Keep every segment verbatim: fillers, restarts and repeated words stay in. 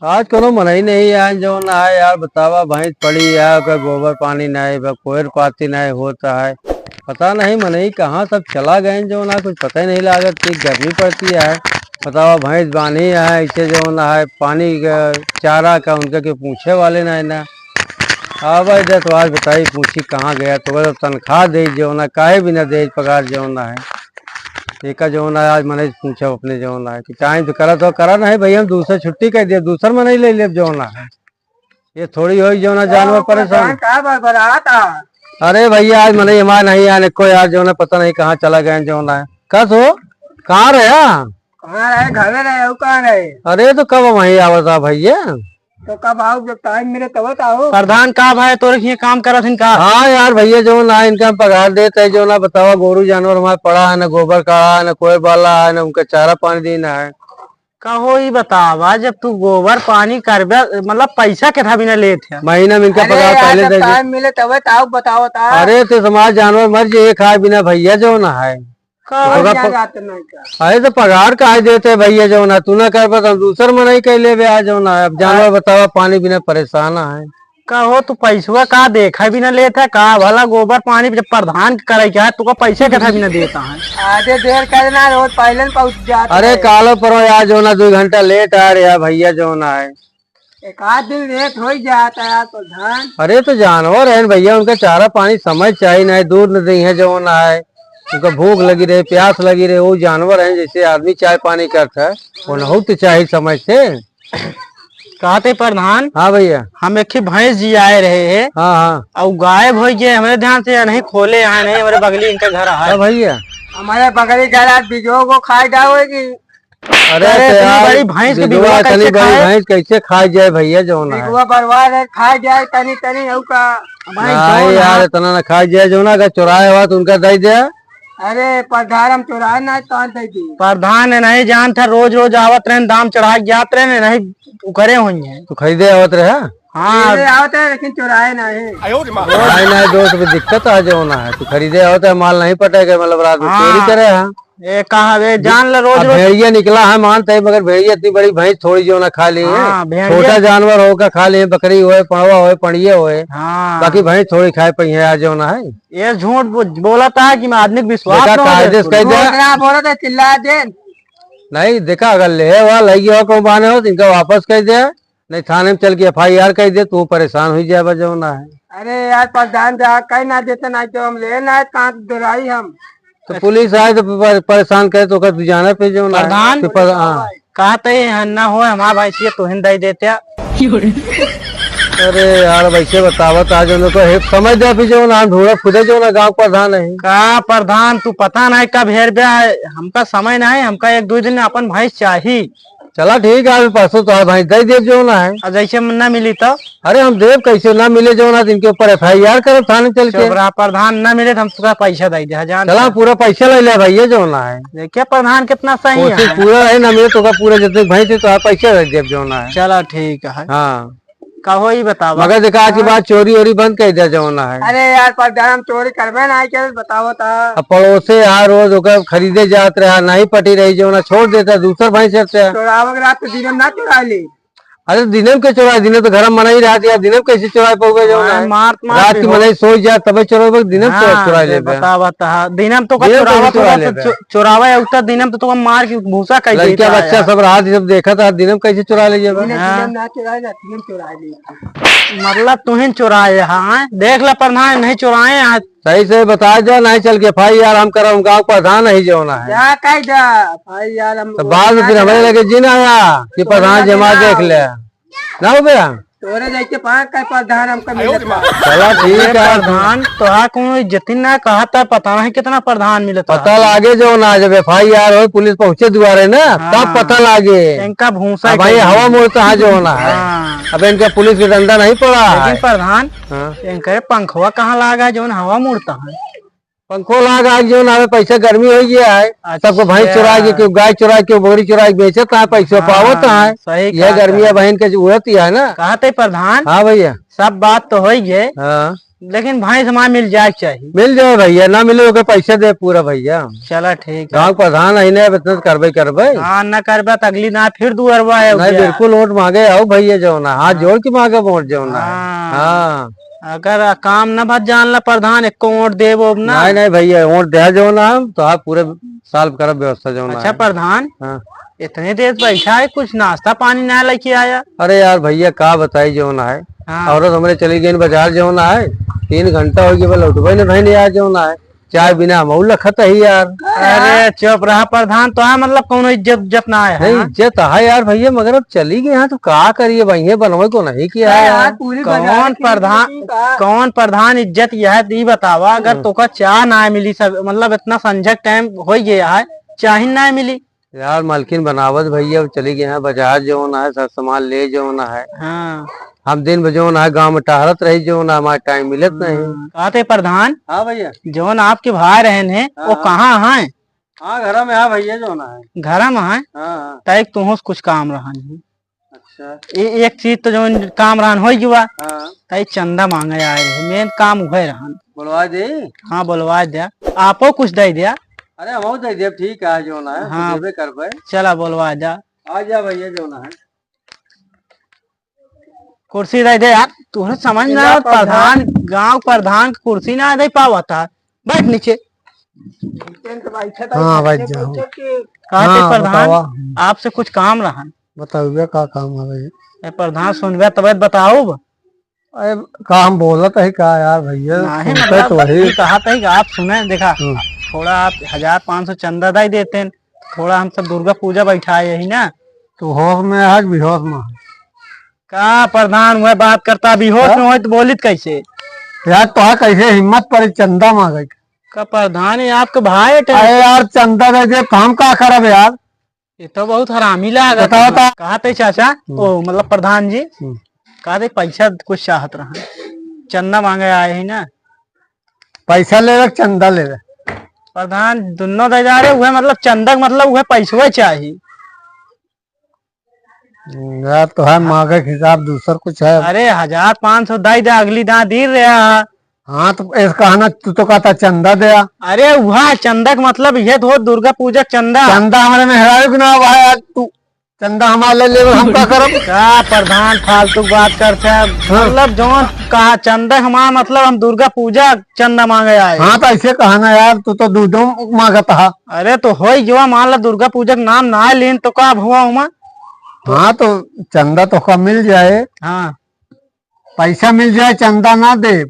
आज कोनो मनई नहीं आए, जौन आए यार, बतावा, भैंस पड़ी है, ओकर गोबर पानी नहीं बा, कोयर पाती नहीं होता है, पता नहीं मनई कहाँ सब चला गए, जौन आए, कुछ पता ही नहीं लागत कि गर्मी पड़ती है। बतावा, भैंस बांधी है, ऐसे जौन है, पानी का, चारा का उनका के पूछे वाले नहीं ना। आवा इधर तो आज बताई, पूछी कहाँ गया, तो बोले, "तनख्वाह दे, जौन है, काहे बिना दे पगार, जौन है।" एका जौन है, आज मनई पूछब अपने जौन है कि टाइम तो करत हो, करा नहीं भैया, हम दूसर छुट्टी कर दिया, दूसर मनई ले लेब जौन है। ये थोड़ी होई जौन है, जानवर तो परेशान। परेशान का बड़बड़ात है? अरे भैया, आज मनई हमारे नहीं आने को यार, जौन है पता नहीं कहाँ चला गए जौन है। कस हो? कहाँ रहे? कहाँ रहे? घरे रहे, वो कहाँ रहे? अरे तो कब वहीं आवत है भैया? तो कब आओ, जब टाइम मिले तब तो आओ। प्रधान का भाई तोरे हियाँ काम करत हिन का? हाँ यार भैया, जौन है इनका हम पगार देत है, जौन है बतावा, गोरू जानवर हमारे पड़ा है, ना गोबर काढ़ा है, ना कोयर बाला है, ना उनका चारा पानी देना है। कहो ई बतावा, जब तू गोबर पानी करबे, मतलब पैसा केथा बिना लेत है? महीना में इनका अरे पगार यार, पहले जब दे दे। टाइम मिले तब तो आओ, बताओ ता। अरे तो समाज जानवर मर जाए खाए बिना भैया, जौन है। का कौन ओका प-, जात नहीं का? अरे तो पगार काहे देते भैया, जौन है तू ना करबा तो हम दूसर मनई कह लेबे, आ जौन है। अब जानवर अरे बतावा, पानी बिना परेशान है। कहो तू पैसवा का देखा भी ना लेत है का? भला गोबर पानी जब प्रधान के करे के है, तुका पैसे कथा भी ना देता है। आधे देर करना, रोज पहले न पहुंच जाते अरे हैं। कालो परो यार, जौन है दो घंटा लेट आ रहा भैया, जौन है। एक आध दिन लेट हो ही जाता है यार प्रधान। अरे तो जानवर है भैया, उनका चारा पानी समय चाहिए, नहीं दूध न दी है जौन है, उनका भूख लगी रहे, प्यास लगी रहे, वो जानवर है, जैसे आदमी चाय पानी करता है, वो नहीं तो चाहिए समय से। कहते प्रधान, हाँ भैया। हम एक ही भैंस जी आए रहे हैं, हाँ, हाँ। और गायब हो गए, हमारे ध्यान से नहीं खोले यहाँ, नहीं हमारे बगली इनका घर है। हाँ भैया। हमारे बगली घर आज बिजो को खाए जाओगी। अरे अरे, तो इतनी यार, बड़ी भैंस के बिजुआ बिजुआ इतनी कैसे बड़ी खाए? भैंस कैसे खाए जाए भैया, जौन है? बिजुआ बरवा रहे, खाए जाए तनी तनी, हऊ का? भाई, नहीं जौन यार, है। इतना ना खाए जाए, जौन है, अगर चुराए हुआ तो उनका दे दे। अरे, प्रधान हम चुराए ना, कौन दे दी? प्रधान ने नहीं जानता, रोज रोज आवत रहे, दाम चढ़ा के जात रहे, नहीं उकरे हुई है। तू खरीदे आवत रहे? हाँ। खरीदे आवत रहे, लेकिन चुराए नहीं। भाई ना दोस्त, भी दिक्कत आ जौन है, तू खरीदे आवत है, माल नहीं पटेगा, मतलब रात में हाँ। चोरी करे है। ए, कहाँ बे, जान ले, रोज अब रोज। भेड़िया निकला है, मानते हैं, मगर भेड़िया इतनी बड़ी भैंस थोड़ी जो ना खा ली है। हाँ, भेड़िया। छोटा जानवर हो का खा ले, बकरी होए, पड़वा होए, पड़िए होए। हाँ। बाकी भैंस थोड़ी खाए पाई है, आज जो ना है। ये झूठ बो-, बोला था कि मैं आदमी के विश्वास बेटा, ना हो कायदे से बिल्कुल। कह दे। झूठ ना बोला था, चिल्ला दे। नहीं, देखा, अगर ले हुआ, लगी हुआ कौन बहाने हो, तो इनका वापस कह दे। नहीं, थाने में चल के एफ आई आर कर दे, तू परेशान हुई जाए, बस जौन है। अरे यार, प्रधान जा, कह ना देते, ना तो हम ले ना आए, कहाँ से डराई हम? तो पुलिस आए तो प-, परेशान करे तो ओकर तू जाना पे जौन है। प्रधान, तो पर-, हाँ। कहा तो ये ना हो, हमारा भाई चाहिए, तोहिन दे देते। अरे यार, वैसे बतावत आज उनको हे, समझ दे, फिर जौन हम ढूंढे खुदे जौन गाँव प्रधान है। का प्रधान, तू पता नहीं कब हेर बे, हमका समय नहीं, हमका एक दो दिन अपन भाई चाहिए। चला ठीक है, अभी परसों तोहार भाई दे देब जौन है। आ जैसे ना मिली तो? अरे हम देब कैसे ना मिले जौन है, इनके ऊपर एफ आई आर करब थाने चल के। चोपड़ा प्रधान ना मिले तो हम तुका पैसा दे दे, जान चला ले। पूरा पैसा ले ले भैया जौन है। देखिए प्रधान कितना सही कोशिश है। पूरा है ना मिले तो का पूरा जितने भाई थे तो आप पैसा दे देब जौन है। चला ठीक है। हाँ। कहो ही बतावा। मगर देखा आज के हाँ। बाद चोरी ओरी बंद कर दे जौन है। अरे यार प्रधान हम चोरी करबे ना के बतावत है। अब पड़ोसे यहाँ रोज ओकर खरीदे जात रहा, नहीं पटी रही जौन है, छोड़ देता दूसर भाई से। चोरावे के रात तो दिन में ना चुरा ली। अरे दिने में के चोराए, दिने तो घर में मनई रहत यार, दिने में कैसे चोराए पाउबे जौन है? मार, मार रात के मनई सोई जाए तबे चोराए, दिने में चोरा, हाँ, चोराए ये लेबे। बतावा तो, हाँ, दिने में तो का दिने में चोरावा कैसे चोरा तो लेबे? चो-, चोरावा है, उतना दिने में तो तुका मार के भूसा कर लड़का देता बच्चा है। सब रात जब देखत है, दिने में कैसे चोरा ले जाबे? दिने, हाँ। दिने में ना चोराए, रात में चोराए ले। मतलब तुहिन चोराए, हाँ, देख ले प्रधान, नहीं चोराए, हाँ, सही से बता दे, नहीं चल के एफ आई आर हम करब, गाँव प्रधान नहीं जौन है। जा कह दे, एफ आई आर हम तो बाद में फिर हमारे लगे जिन आया कि प्रधान जी हमारे देख ले। ना हो भैया? तोरे जैसे पाँच का प्रधान हमका मिलत है। चला ठीक ये है। प्रधान, तोहार कोनो इज्जत ही ना, कहा था पता नहीं कितना प्रधान मिलत है। पता लागे जौन है, जब एफ आई आर हो, पुलिस पहुँचे दुआरे ना, हाँ। तब पता लागे। इनका भूसा अब भाई कहीं हवा मोड़ता है जौन है। हाँ। अब इनका पुलिस के डंडा नहीं पड़ा लेकिन है। प्रधान, हाँ। इनके पंखवा कहाँ लागा है जौन हवा मोड़ता है? पंखो लाग आग जौन आवे, पैसा गर्मी हो गया है, अच्छा। सबको भैंस चुरा के, केहू गाय चुरा के, केहू बकरी चुरा के बेचत है, पैसा हाँ, पावत है। सही यह कहा गर्मी था। है बहन के उड़त ही है ना। कहा थे प्रधान? हाँ भैया। सब बात तो हो ही गए। हाँ। लेकिन भैंस हमार मिल जाए के चाही। मिल जाए भैया, ना मिले ओके पैसे दे पूरा भैया। चला ठीक है। गाँव प्रधान है ना, अब इतना तो करबे करबे। हाँ, ना करबे तो अगली ना फिर दुअरवा है नहीं, भैया। बिल्कुल वोट मांगे आओ भैया जौन है, हाथ हाँ। जोड़ के मांगे वोट जौन है। हाँ। हाँ। अगर काम न भत जान ला प्रधान, एको वोट देब ओब ना। नहीं, नहीं भैया, वोट दे जौन है, तो आप पूरे साल करब व्यवस्था जौन अच्छा है। प्रधान, हाँ। इतने देर बैठा है, कुछ नाश्ता पानी ना लेके आया? अरे यार भैया, का बताई जौन है, हाँ। औरत हमरे चली गई बाजार जौन है, तीन घंटा हो गया, लौटबे न भइल यार जौन है, चाय बिना हम लखत ही यार। अरे चुप रहा प्रधान, तो है मतलब कौनो इज्जत, इज्जत ना है, नहीं, हाँ? इज्जत है यार भैया, मगर अब चली गई यहाँ तो का करिए, वहीं बनवे को नहीं किया अरे है यार, यार। पूरी बाजार कौन की प्रधान, इज्जत का? कौन प्रधान इज्जत यह दी बतावा, अगर हम्म। तोका चाह ना मिली सब, मतलब इतना संझक टाइम हो गया है, चाह ही ना मिली। यार मालकिन बनावत भैया, अब चली गए हैं बाजार जौन है, सब सामान ले जौन है। हाँ। हम दिन भर जौन है गाँव में टहरत रही जौन है, हमारा टाइम मिलत नहीं। हाँ। कहते प्रधान, हाँ भैया। जौन आपके भाई रहन हैं, हाँ, वो हाँ। कहाँ हैं? हाँ, घर में है भैया जौन है। घर में हैं? हाँ, हाँ। तैक तुहों से कुछ काम रहन है। अच्छा। ए-, एक चीज तो जौन काम रहन हो जुआ। हाँ। तई चंदा मांगे आए रहे, मेन काम उहे रहन। बोलवा दे। हाँ, बोलवा दे। आपो कुछ दे दे। अरे, हमहू दे देब, ठीक है, जौन है, हाँ। देबे करबे। चला, बोलवा दे। आ जा भैया, जौन है। कुर्सी दे दे यार, तुहरे समझ ना आवत, प्रधान, गांव प्रधान के कुर्सी ना दे पावत है। बैठ नीचे। हाँ, बैठ जाओ। कहते हाँ, प्रधान, बतावा। आपसे कुछ काम रहन। बताओ भैया, का काम है भैया? ए, प्रधान सुनबे तबे त बताउब। अरे, का हम बोलत है का यार भैया? नहीं, सुनते मतलब, तो वही। ये कहा था कि आप सुने, देखा, हम्म। थोड़ा आप हजार पाँच सौ चंदा दे देते हैं, थोड़ा हम सब दुर्गा पूजा बैठाए यही ना। तू होश में है कि बेहोश में है? का प्रधान वह बात करता, बेहोश हाँ? में हो तो बोलित कैसे? यार, तो कैसे हिम्मत पड़ी चंदा मांगे के? का प्रधान, ये आपके भाई है? अरे यार, चंदा दे दे तो हम का करब यार? ये तो बहुत हरामी लागत बताओ है। तो। कहा थे चाचा, हम्म। ओ, मतलब प्रधान जी, हम्म। कहा थे पैसा कुछ चाहत रहा, चंदा मांगे आए ही ना। पैसा लेवे के चंदा लेवे? प्रधान, दुनो दे जा रहे हुए, मतलब चंदा के मतलब हुए पैसवे चाही। हम्म, यार, तो है मांगे के हिसाब दूसर कुछ है। अरे, हजार पाँच सौ दे दे, अगली दां दी रहा। हाँ, तो ऐसे कहना, तू तो कहता चंदा दे आ। अरे, वह चंदा के मतलब ये तो दुर्गा पूजा के चंदा। चंदा हमारे मेहरारू के नाम है, आज तू चंदा हमारे ले लेवे, हम का करब? का प्रधान फालतू बात करते हैं? हाँ। मतलब जौन कहा चंदा हमारा मतलब हम दुर्गा पूजा चंदा मांगे आए। हाँ, तो ऐसे कहना यार, तू तो दूधो मांगत हा। अरे तो होई जो मान ला दुर्गा पूजा के नाम ना लेन तो का हुआ उमा? हाँ, तो चंदा तो का मिल जाए। हाँ। पैसा मिल जाए, चंदा ना दे।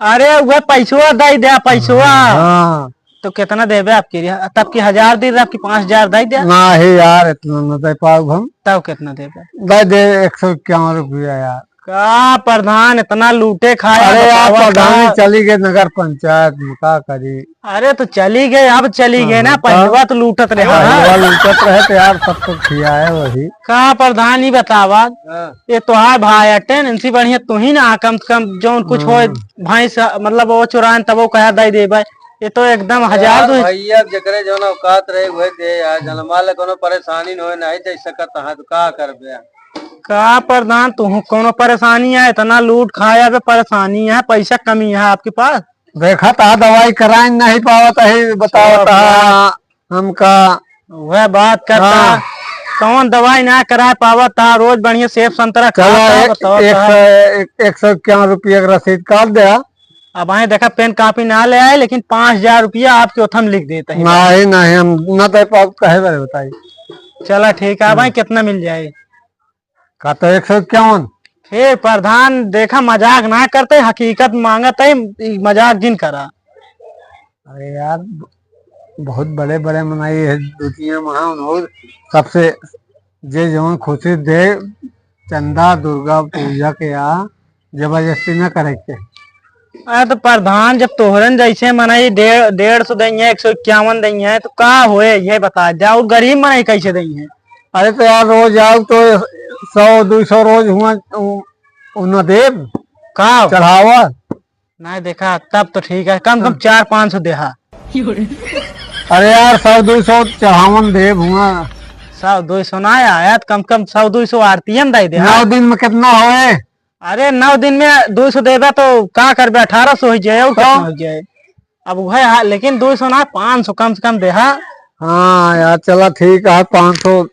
अरे, वह पैसवा दे दे, पैसवा। हाँ। तो कितना देबे आपके लिए? तब की हजार दे दे, आपकी पाँच हजार दे दे। ना हे यार, इतना ना दे पाउब हम। तब कितना देबे? दे दे एक सौ इक्यावन रुपया यार। का प्रधान इतना लूटे खाए, अरे यार, बतावा प्रधान का? चली गए नगर पंचायत में, का करी? अरे तो चली गए, अब चली गए ना, हाँ, तो पैसवा तो लूटत रहे, हाँ। पैसवा लूटत रहे तो यार, सब तो खियाए वही। का प्रधान, ई बतावा, हाँ। ये तोहार भाई अटेन, इनसे बढ़िया तू ही ना, कम से कम जौन कुछ होए, हाँ। भैंस, मतलब, वो चुराएन, तब वो कहा दे देबे। ये तो एकदम हजार यार, दो भैया, जेकरे जौन औकात रहे, वही दे यार, जनमा ले कोनो परेशानी न होए, नहीं दे सकत, हाँ, तो का करबे यार? का प्रधान, तू कोनो परेशानी है? इतना लूट खाया बे, परेशानी है, पैसा कमी है आपके पास? देखा था, दवाई कराए नहीं पावत है, बतावत है हमका। वह बात करता, हाँ। कौन दवाई ना करा पावत था, रोज बढ़िया सेब संतरा चलो, खाता, एक, बतावत एक था। सौ, एक, एक सौ इक्यावन रुपया के रसीद काट दे। अब आए देखा, पेन कॉपी ना ले आए, लेकिन पाँच हजार रुपया आपके ओथम लिख देते हैं। नहीं, नहीं, हम ना दे पाउब, कहे बरे बताई। चला ठीक है, अब आए हाँ। कितना मिल जाए? का तो एक सौ इक्यावन। हे प्रधान, देखा, मजाक ना करते, हकीकत मांगत है, ई मजाक जिन करा। अरे यार, ब-, बहुत बड़े बड़े मनई है दुनिया में, हाँ, उन्हों सबसे जे जौन खुशी दे, चंदा दुर्गा पूजा के आ, जबरदस्ती ना करे के। अरे तो प्रधान, जब तोहरन जैसे मनई डेढ़, डेढ़ सौ देइहे, एक सौ इक्यावन देइहे, तो का होए, ये बता दे। और गरीब मनई कैसे देइहे? अरे तो यार, रोज आओ तो सौ, दो सौ रोज हुआ, उ-, उन्हें देब। का? चढ़ावा। नहीं देखा, तब तो ठीक है, कम कम हाँ। चार पाँच सौ देहा। अरे यार, सौ दो सौ चढ़ावन देब हुआ। सौ दो सौ ना आया, तो कम कम सौ दो सौ आरती हम दे दे। नौ दिन में कितना होए? अरे, नौ दिन में दुइ सौ देबे तो का करबे, अठारह सौ होइ जाए, और का? कितना होइ जाए? अब वह है, लेकिन दुइ सौ ना, पाँच सौ कम से कम देहा। हाँ यार, चला ठीक है, पाँच सौ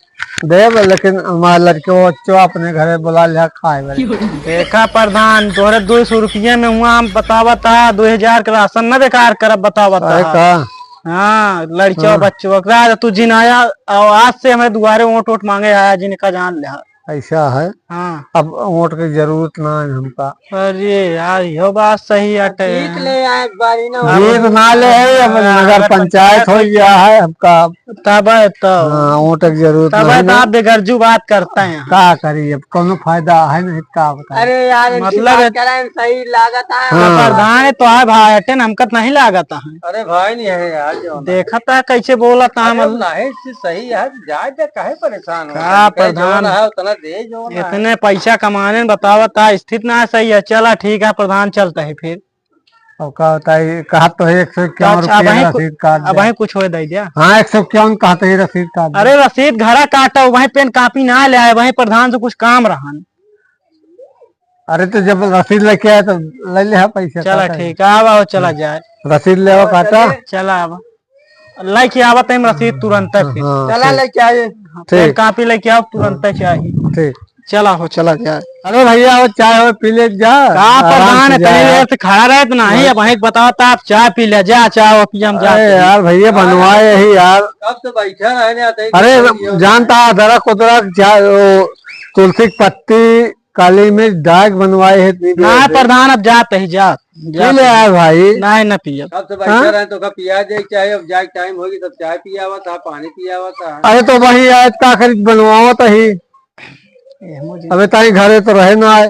देब, लेकिन हमारे लड़के बच्चों अपने घरे बुला लिया खाए वाले। देखा प्रधान, तोहरे दुइ सौ रुपये में हुआ हम बतावत है, दुइ हजार के राशन न बेकार करब बतावत अरे है। का? हाँ, लड़के हाँ। बच्चों, ओकरा तू जिनाया, और आज से हमें दुआरे वोट वोट मांगे आया, जिनका जान लिहा। ऐसा है। हाँ। अब वोट की जरूरत ना है हमका। अरे यार, यो बात सही अटे। जीत ले आए एक बारी ना। जीत ना ले है, अब हाँ, नगर नगर पंचायत पंचायत हो हो गया है, हमका तब है तो। हाँ, वोट की जरूरत तब नहीं है तो ना। आप बेगरजू बात करते हैं। का करी, अब कोनो फायदा है नहीं, का बताएं। अरे यार, इनकी मतलब बात है करें, सही लागत है। हाँ। प्रधान है तो है भाई, अटे न हमका तो नहीं लागत है। अरे भाई नहीं है यार, जो ना। देखत है कैसे बोलत है, अरे मतलब। नहीं, चीज सही है, जाए दे, काहे परेशान हो? का जितने प्रधान? जौन है, उतना दे, जौन है। इतने पैसा कमाने में बतावत है, स्थिति ना सही है। चला ठीक है प्रधान, चलता है फिर। अब का बताई, कहा तो है एक सौ इक्यावन अच्छा, अब रुपया वहीं कु-, रसीद काट अब दे। वहीं कुछ हो दे दिया। हाँ, एक सौ इक्यावन कहा तो है रसीद काट दे। अरे रसीद घरा काटा, वहीं पेन कॉपी ना ले आए, वहीं प्रधान से कुछ काम रहन। अरे तो जब रसीद लेके आए तो ले ले, हाँ, पैसा चला काटा है। ठीक है, आवा हो, चला हाँ। जाए। रसीद लेवा काटा। चला आवा। लेके आवा तम रसीद तुरंत है फिर। हाँ, चला ठीक। लेके आए। हाँ, पेन ठीक। कॉपी लेके आओ, तुरंत हाँ। चाहिए। ठीक। चला हो, चला जाए। अरे भैया, वो चाय हो पी ले जा। का आराम प्रधान से इतनी जा। देर से खड़ा रहे तो नहीं, अरे। अब वहीं बताओ तो आप चाय पी ले जा, चाय वो पी हम अरे जाते हैं। यार भैया, बनवाए यही यार। अब तो बैठा रहने आते हैं, अरे बैठा ही जानता है, अदरक उदरक, चाय, वो तुलसी की पत्ती, काली मिर्च डाल के बनवाए है इतनी देर ना से। प्रधान, अब जाते ही जा, पी जाते ले ही। यार भाई। नहीं, ना पियब। अब तो बैठा हाँ? रहे तो का पिया दे, चाहे अब जाए टाइम होगी तब चाय पियावा था, पानी पियावा था। अरे तो वही आए, का करी, बनवावा तो ही। ए, मुझे अबे ताई घरे तो रहे ना आए।